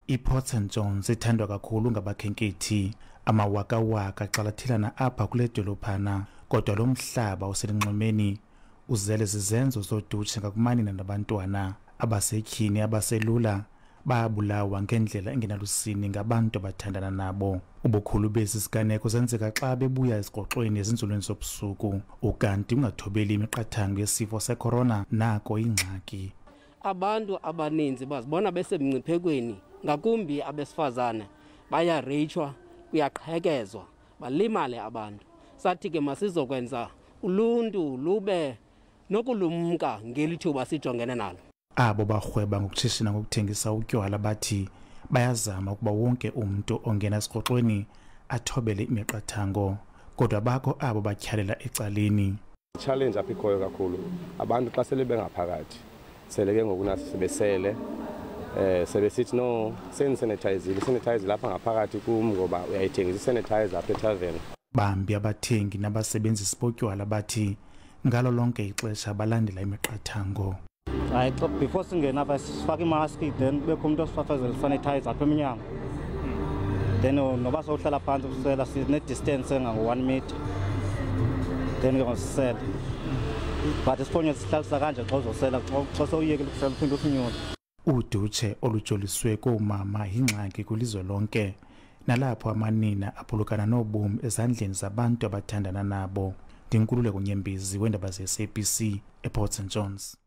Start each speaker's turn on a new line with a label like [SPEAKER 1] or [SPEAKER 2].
[SPEAKER 1] IPort St Johns ithandwa kakhulu ngabakhenkethi. Amawakawaka axalathelana apha kule dolophana, kodwa lo mhlaba uselunxwemeni uzele zizenzo zodutshe ngakumanina nabantwana. Abasetyhini abaselula bayabulawa ngendlela engenalusini ngabantu abathandana nabo. Ubukhulu bezi ziganeko zenzeka xa bebuya ezikroxweni ezinzulwini zobusuku. Ukanti ungathobeli imiqathango yesifo sekhorona nako ingxaki.
[SPEAKER 2] Abantu abaninzi bazibona besemngciphekweni, ngakumbi abesifazane, bayareyitshwa, kuyaqhekezwa, balimale abantu. Sathi ke masizokwenza uluntu lube nokulumka ngeli thuba sijongene nalo.
[SPEAKER 1] Abo barhweba ngokushishina ngokuthengisa utywala bathi bayazama ukuba wonke umntu ongena esikroxweni athobele imiqathango, kodwa bakho abo batyhalela ecaleni.
[SPEAKER 3] Challenge apha ikhoyo kakhulu, abantu xa sele bengaphakathi sele ke ngoku nasi sebesele, sebesithi no senisanitayizile, sanitize lapha ngaphakathi kum ngoba uyayithengisa isanitizer apha etaveni.
[SPEAKER 1] Bambi abathengi nabasebenzisi botywala bathi ngalo lonke ixesha balandela imiqathango.
[SPEAKER 4] Hayi, xa before singena apha sifake imaski, then kubekho umntu osifafazela isanitizer apha emnyango. Then noba sowuhlala phantsi usela sine-distance engango-1 meter, then ke ngosisele. But isifonyo sihlalisa kanje xa uzosela, xa sowuyekile ukusela uphinde usinyule.
[SPEAKER 1] Udutshe olujoliswe koomama yingxaki kwilizwe lonke, nalapho amanina aphulukana nobomi ezandleni zabantu abathandana nabo. Ndinkululeko Nyembezi weendaba ze-SABC ePort St Johns.